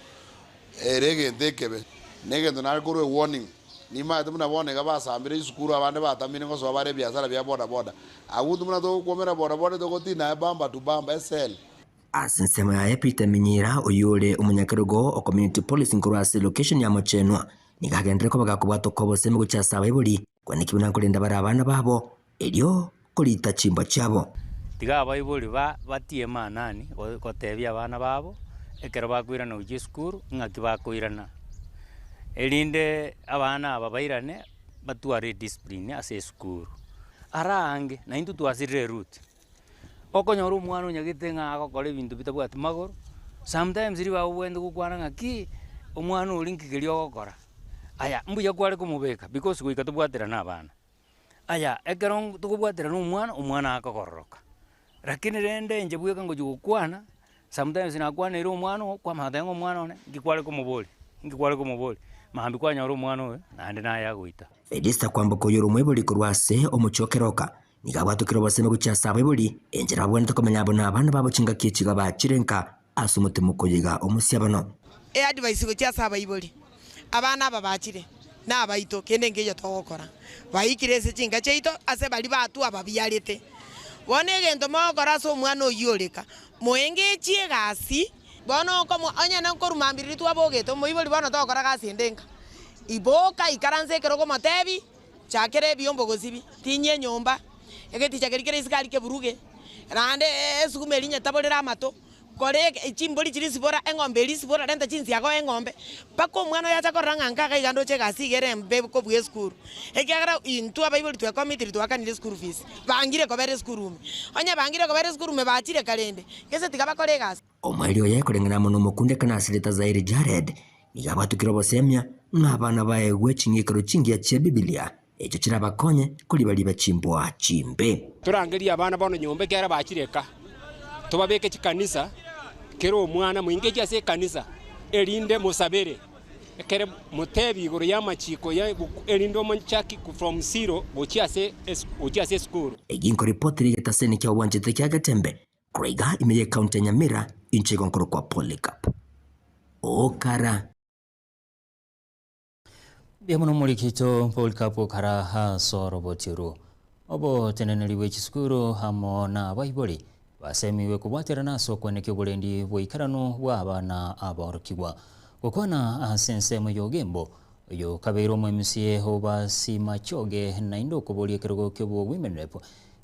ere egento ekebe. Na egento nare korwa ewarning. Nimaete buna bono iga basambire chisukuru abande batamire ngosoa bare ebiasara bia boda boda. Abwo intwe buna togokwomera boda boda togotina aye bumper to bumper esele. Ase ensemo yaye Peter Minyira oyio ore omonyakerogo o community policing korwa ase location ya Mochenwa nigo agenderere koba gakobwatoka obosemi gochia ase abaibori kweneki buna nkorenda bare abana babo erio korita chimbwa chiabo. Tiga abaibori ba batie maanani gotebia abana babo, ekero bakoirana gochia esukuru, ng'aki bakoirana, erinde abana aba bairane batware ediscipline ase esukuru. Ara aange, naintwe twasirire eroute, okonyora omwana onyagete ng'a agokora ebinto bitabwati magoro, sometimes ribaga obwenerete gokwana ng'aki, omwana oria nki keria ogokora, aya mbuya kware komobeka because goika tobwaterane abana. Aya, ekero tokobwaterana omwana, omwana akogororoka, rakini rende inche bweka ngochia gokwana, sometimes nakwaneire omwana oo, kwamanya goteba ng'a omwana one, nki kware komoboria, nki kware komoboria, mambia kwanyora omwana oyo naende naye agoita. Felista kwamboka oyore omoibori korwa ase omochie o Keroka, nigo abwatokire obosemi gochia ase abaibori, enchera babwenerete komenya abo na abana babo chingaki echi iga bachire nka ase omotima okoyiga omosiabano. Eadvice gochia ase abaibori, abana aba bachire nabaito, kende nkeiyo togokora. Baikire ase chinka chiaito ase baria batwa ababiarete. Bono egento mogokora ase omwana oyio oreka, moengechi egasi, bono okomoa onye nkorwa mambia riria twabogete omoibori bono togokora gasi ende nka. Iboka ikaransa ekero okomotebi, chakera ebiombo gosibi, tinyia enyomba, egeticha keria kere isiko aria keburuge, naende esuguma eria nyetaborere amato. Kora chimbori chiria sibora, eng'ombe eria sibora, renta chinsiaga oe eng'ombe, mpaka omwana oyo acha korora ng'a nkaga iga ndoche egasi iga ere embe kobua esukuru. Ekiagera intwe abaibori twekomitiri twakanire eschool fees, bangire kobera esukuru ime. Onye bangire kobera esukuru ime bachire karende, gese tiga bakore egasi. Omoerio oye koreng'ana amo nomokundekane ase rieta Zairi Jared, nigo abwatukire obosemia ng'a abana baegwe ching'ikero chingiya chia Ebibilia, echio chirabakonye koriba-riba chimbwa chimbe. Torangerie abana bono nyomba ekiagera bachire eka, tobabeke chikanisa, kera omwana moingeche ase ekanisa, erinde mosabere, ekere motebie igoro y'amachiko ya erinde omochaki from zero gochia ase gochia ase esukuru. Egi nkoripoti rigetaseni kia obwanchete kia Getembe, korwa iga ime y'ecounty ya Nyamira, inche igo nkorokwa Polycarp Okara. Mbuya mono omorikito Polycarp Okara ase oroboti orwo. Oboteneneri bwe chisukuru amo na abaibori basemiwe kobwaterana ase okwenekia oborendi bwaikeranu bwa abana aborokigwa. Gokwana ase ensemo y'Ogembo, oyo kabeire omo-MCA o Basimachoge naende okoboria ekerogo ki'obo Women Rep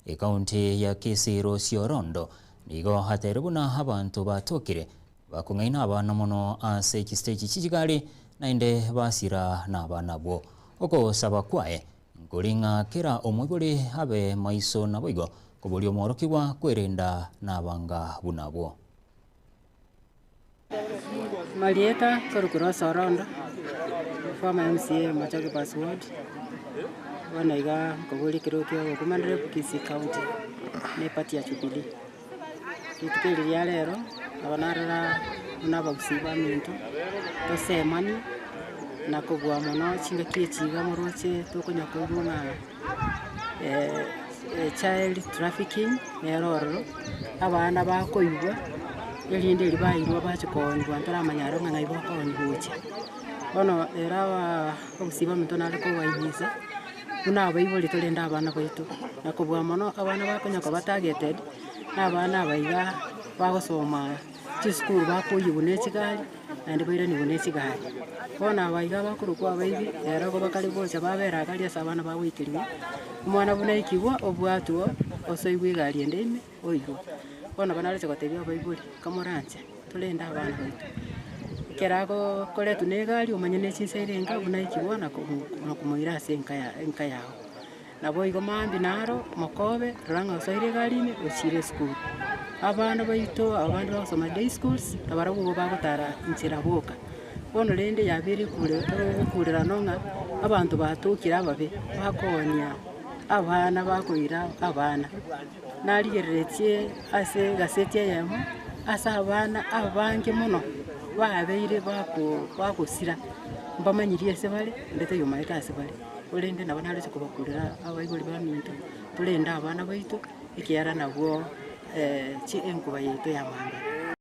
ekaunti ya Kisii Rosie Orondo nigo atere buna abanto batokire Bakong'aina abana mono ase chisiteji chi'chigari, naende basira nabana abwo. Ogosaba kwaye nkori ng'a kera omoibori abe maiso naboigo koboria omworokigwa kwerenda nabanga buna abwo. Marieta korokwa Rose Orondo, former MCA Machoge Bus Ward, bono iga nkoboria ekerogo kia obokumanere Kisii County ne eparty ya Jubilee. Rituko eri ria rero, nabo narora buna abagusii baminto, tosemanie, na kobua mono chingaki echi iga moroche tokonya koigwa ng'a child trafficking nere ororo, abana bakoigwa, erinde erio bairwa bachia kooniwa ntoramanya aro ng'a ng'ai bakooniwa gochia. Bono ere abaa abagusii baminto nare kobaimisa. Buna abaibori torende abana baito, na kobua mono abana bakonya koba targeted, na abana aba iga bagosoma chisukuru bakoiyigwa ne chigari, naende bairanigwe ne chigari. Bono aba iga bakorokwa abaibi, rero igo bakare gocha babera agari ase abana bagoikerigwa, omwana buna aikigwa obwatwa osoigwe egari ende ime oirwa. Bono nabo nareche gotebia abaibori, kamoranche torende abana baito, ekero agokoretwa na egari omanye ne chinsa ere enka buna aikigwa na komoira ase enka ya enka yago. Nabo igo mambia naro mokobe, rora ng'a osoire egari ime ochire esukuru. Abana baito abande bagosoma day schools, nabarabwo nigo bagotara nchera boka. Bono rende yabeire ekure ekurerano ng'a abanto batokire ababe, bakoonia abana bakoira abana. Narigereretie ase egaseti eyemo, ase abana abange mono babeire bako bagosira, mbamanyiri ase bare, onde taiyo omanyete ase bare, korende nabo nareche kobakurera abaibori baminto, torende abana baito, ekiagera nabwo chi enkuba yaito ya mambia.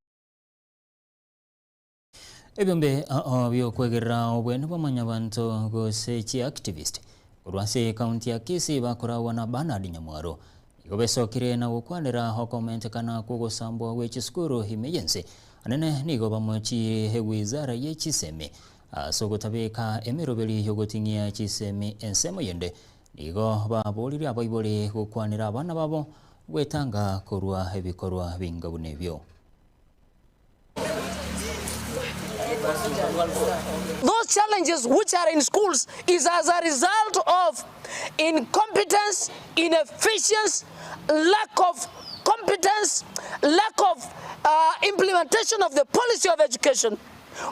Ebiombe ao bi'okwegerera obwene bwa mwanyabanto gose chi'activist korwa ase ekaunti ya Kisii bakoragwa na Bernard Nyamwaro nigo besokire na gokwanera okomentekana kw'ogosambwa gwe chisukuru ime y'ense anene nigo bamochiire ewizara ye chisemi ase ogotabeka emeroberi y'ogoting'ia chisemi ensemo yende nigo baboririe abaibori gokwanera abana babo. Gwetanga korwa ebikorwa binga buna ebio. Those challenges which are in schools is as a result of incompetence, inefficiency, lack of competence, lack of implementation of the policy of education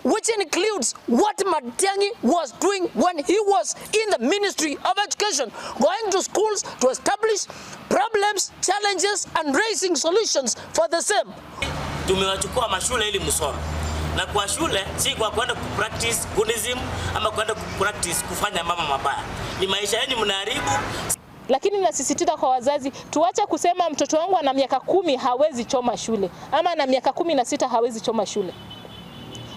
which includes what Matiang'i was doing when he was in the Ministry of Education, going to schools to establish problems, challenges and raising solutions for the same. Tumewachukua mashule ili msome, na kwa shule si kwa kwenda kupractice gunism ama kwenda kupractice kufanya mambo mabaya. Ni maisha yenu mnaharibu. Lakini nasisitiza kwa wazazi, tuache kusema mtoto wangu ana miaka 10 hawezi choma shule ama ana miaka 16 hawezi choma shule.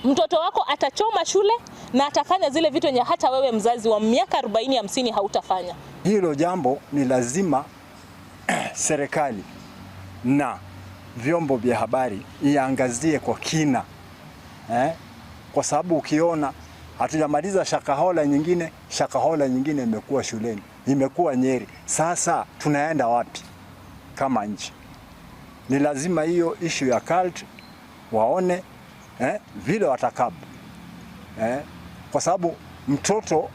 Mtoto wako atachoma shule na atafanya zile vitu yenye hata wewe mzazi wa miaka 40 50 hautafanya. Hilo jambo ni lazima serikali na vyombo vya habari iangazie kwa kina, kwa sababu ukiona hatujamaliza shakahola nyingine, shakahola nyingine imekuwa shuleni, imekuwa Nyeri. Sasa tunaenda wapi kama nchi? Ni lazima hiyo issue ya cult waone vile watakabu, kwa sababu mtoto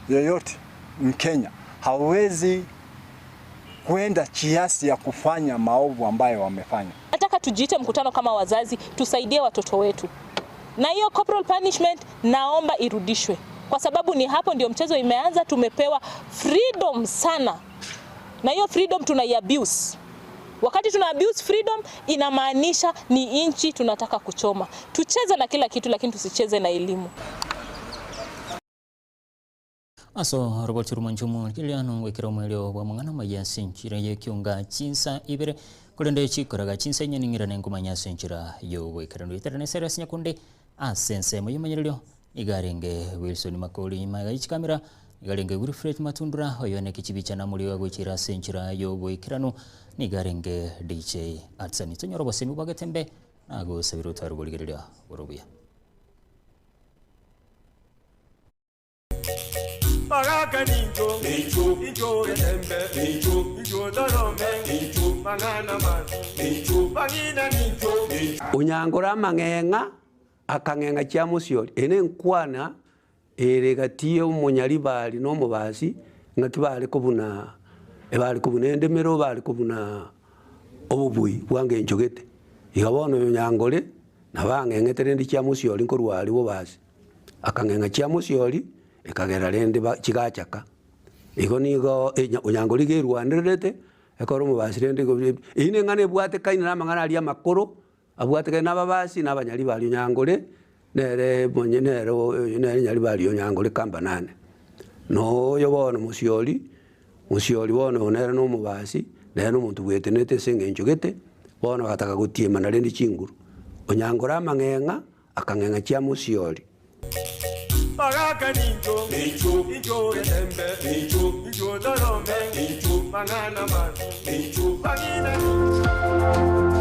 yoyote Mkenya hawezi kwenda kiasi ya kufanya maovu ambayo wamefanya. Nataka tujiite mkutano kama wazazi, tusaidie watoto wetu. Na hiyo corporal punishment naomba irudishwe, kwa sababu ni hapo ndio mchezo imeanza. Tumepewa freedom sana, na hiyo freedom tunaiabuse. Wakati tuna abuse freedom inamaanisha ni nchi tunataka kuchoma. Tucheze na kila kitu lakini tusicheze na elimu. Aso Robert Rumanjumu kiliano wekera omwelio bwa mang'ana maya ase enchera ya ekiunga chinsa ibere korende chikoraga chinsa inyening'irane nkomanya ase enchera ya oboikeranu eterane esere ase nyakunde ase ensemo y'omonyererio igarenge Wilson Makori maiga chikamera igarenge Wilfred Matundura oyo neke chibicha namuri agochira ase enchera ya oboikeranu nigarenge DJ Atsani tonyora obosemi bwa getembe nagosabira otari borigereria borobuya. Baraka ninjo, ninjo, ninjo getembe, ninjo, ninjo dorome, ninjo, mangana mazi, ninjo, bangina ninjo, ninjo. Onyangora amang'eng'a akang'eng'a chia mosiori ene nkwana ere gati omonyaribari na omobasi ng'aki bare kobuna ebare kobuna endemero bare kobuna obobui bwange enchogete. Iga bono onyangore nabo ang'eng'ete rende chia mosiori nkorwa aria bobasi. Akang'eng'a chia mosiori ekagera rende chigachaka. Igo nigo onyangore iga erwanererete ekero omobasi rende igo eywo na eng'ana ebwatekaine na amang'ana aria amakoro abwatekaine na ababasi na abanyaribari onyangore nere monye nere nere nyaribari onyangore kamba nane. Noyo bono mosiori, mosiori bono oyo nere na omobasi, nere na omonto bwetenete ase eng'encho gete, bono agataka gotiemana rende chinguru. Onyangore amang'eng'a, akang'eng'a chia mosiori. Baraka ninjo, ninjo, ninjo getembe, ninjo, ninjo dorome, ninjo, mang'ana mazi, ninjo, bang'ina ninjo.